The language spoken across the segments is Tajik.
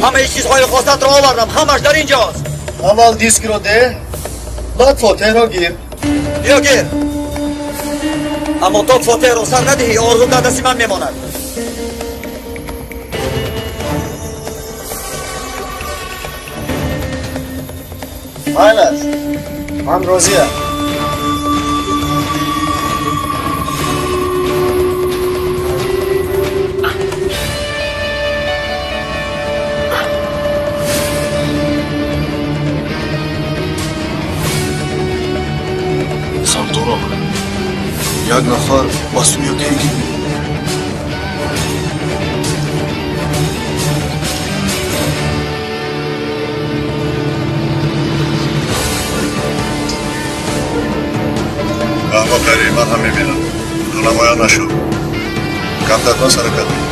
Ҳамаи чизҳои хостатро овардам, ҳамаш дар инҷост. Аввал дискро деҳ, баъд фотиҳро гир. Биё гир. Аммо то фотиҳро сар надиҳӣ, орзу дар дасти ман мемонад. Майлаш, ман розиям. Сардора, як нафар ба сӯи якеги. Аҳмоқари, ман ҳам мебинам. Ту намоён нашуд. Камтар пас ҳаракат мекун.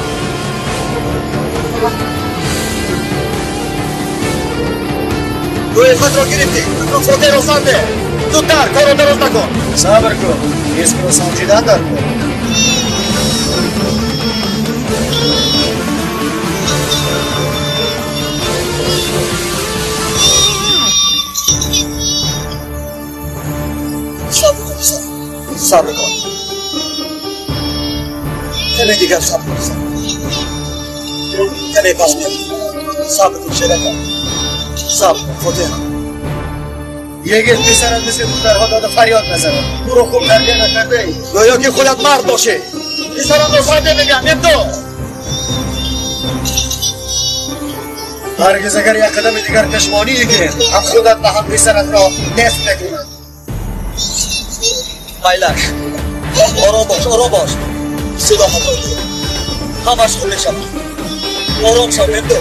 Рӯи худро гирифтӣ, акнун фотиҳро сар деҳ. Зудтар, корро дароз накун. Сабр кун, дискро санҷидан дар кор. Сабр кун, сабр кун. Каме дигар сабр кун. Каме пас меоӣ. Сабр кун, шеракам. Сабр кун, фотиҳ. Егет писарат мисли духтарҳо дода фарёд мезанад. Ӯро хуб тарбия накардаӣ. Гӯё ки худат мард бошӣ. Писарамро сар мегӯям, Мемду. Ҳаргиз агар як қадами дигар пешмонӣ гир, ҳам худат ва ҳам писаратро нест мекунам. Майлаш, ором бош, ором бош. Силоҳатро гир. Ҳамаш хуб мешавад. Ором шав, Мемду.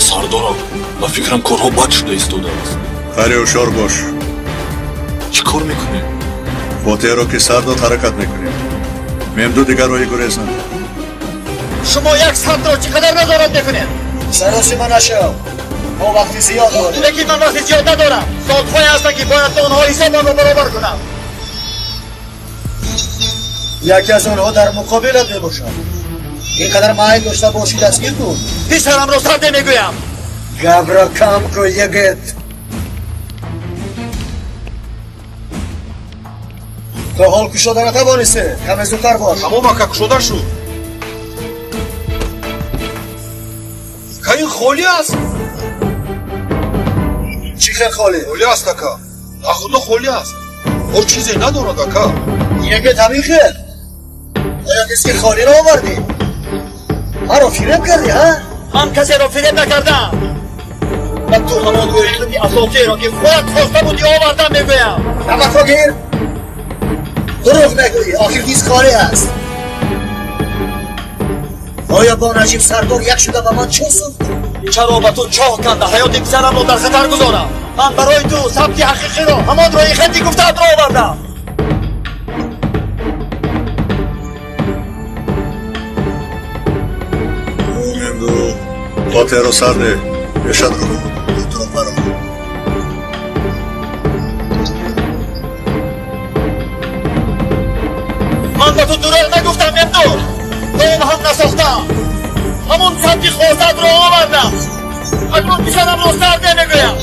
Сардорам, ба фикрам корҳо бад шуда истодааст. Хари ҳушёр бош. Чӣ кор мекунем? Фотиҳро ки сар дод, ҳаракат мекунем. Мемду дигар роҳи гурез надорад. Шумо як сабтро чӣ қадар назорат мекунед? Саросима нашав. Мо вақти зиёд дорем. Лекин ман вақти зиёд надорам. Соатҳое ҳастанд, ки бояд бо онҳо ҳисобамро баробар кунам. Яке аз онҳо дар муқобилат мебошад. Ин қадар майл дошта бошӣ, дастгир кун. Писарамро сар мегӯям. Гапро кам кун, егет. То ҳол кушода натавонистӣ, каме зудтар бош. Тамом, ака, кушода шуд. Ака, ин холӣ аст. Чӣ хел холӣ? Холӣ аст, ака. Ахудо холӣ аст. О чизе надорад, ака. Егет, ҳамин хел? Оё диски холиро овардӣ? Маро фиреб кардӣ, ҳа? Ман касеро фиреб накардам. Ба ту ҳамон рӯйхати асосиро, ки худат хоста будӣ, овардам, мегӯям. Намакро гир. Дурӯғ мегӯӣ, охир диск холӣ аст. Оё бо Наҷиб сардор як шуда ба ман чӯ сӯхтӣ? Чаро ба ту чоҳ канда ҳаёти писарамро дар хатар гузорам? Ман барои ту сабти ҳақиқиро, ҳамон рӯйхати гуфтаатро овардам. Мемду, фотиҳро сар деҳ. Пешат рӯ туро баро. Ман ба ту дурӯғ нагуфтам, Мемду. Дом ҳам насохтам. Ҳамон сабти хостатро овардам. Акнун писарамро сар мегӯям.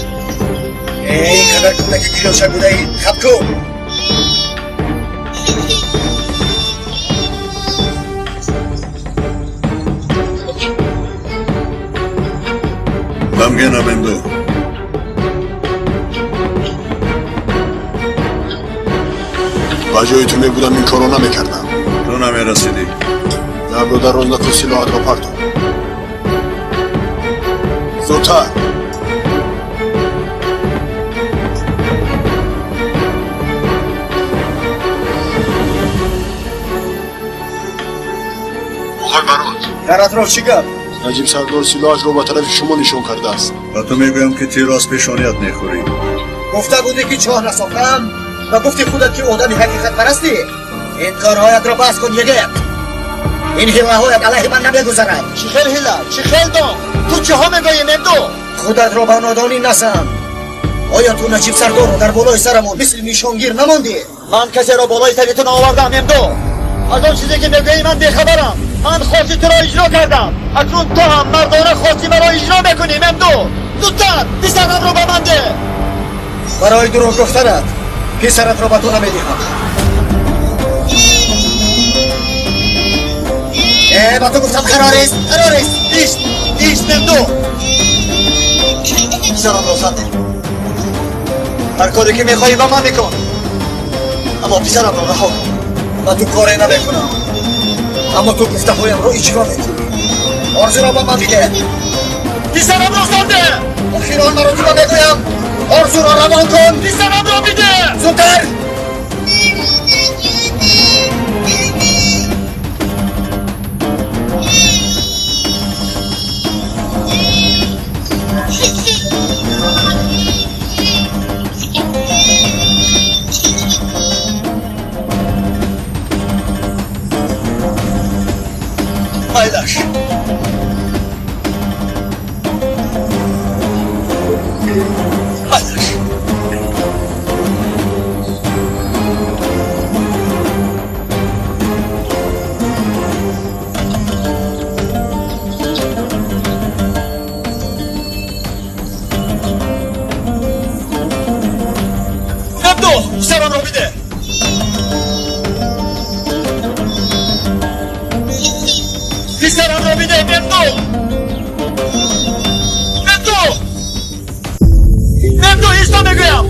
Ин қадар кӯдаки кӯча будаӣ, хаб кун. Ғамгинам, Мемду. Ба ҷои ту мебудам, ин корро намекардам. Ту намерасидӣ. Гапро дароз накун, силоҳатро партов. Зудтар. Оқои Барот. Дар атроф чӣ гап? Наҷиб сардор силоҳашро ба тарафи шумо нишон кардааст. Ба ту мегӯям, ки тирро аз пешоният мехӯрӣ. Гуфта будӣ, ки чоҳ насохтам ва гуфти худат, ки одами ҳақиқатпарастӣ. Ин корҳоятро бас кун, егет. Ин ҳилаҳоят алайҳи ман намегузарад. Чӣ хел ҳила? Чӣ хел дом? Ту чиҳо мегӯӣ, Мемду? Худатро ба нодонӣ назан. Оё ту Наҷиб сардорро дар болои сарамон мисли нишонгир намондӣ? Ман касеро болои сари ту наовардам, Мемду. Аз он чизе, ки мегӯӣ, ман бехабарам. Ман хости туро иҷро кардам. Акнун ту ҳам мардона хости маро иҷро мекунӣ, Мемду. Зудтар писарамро ба ман деҳ. Барои дурӯғ гуфтанат писаратро ба ту намедиҳам. Ба ту гуфтам қарорист, қарорист. Ишт, ишт, Мемду. Писарамро сар деҳ. Ҳар коре ки мехоҳӣ ба ман мекун, аммо писарамро раҳо кун. Ба ту коре намекунам, аммо ту гуфтаҳоямро иҷро мекунӣ. Орзуро ба ман бидеҳ. Писарамро сар деҳ. Охирон маротиба мегӯям, орзуро равон кун. Писарамро бидеҳ. Зудтар. Майлаш. Майлаш. Мемду, писарамро бидеҳ. Писарамро бидеҳ, Мемду. Мемду. Мемду, ишто мегӯям.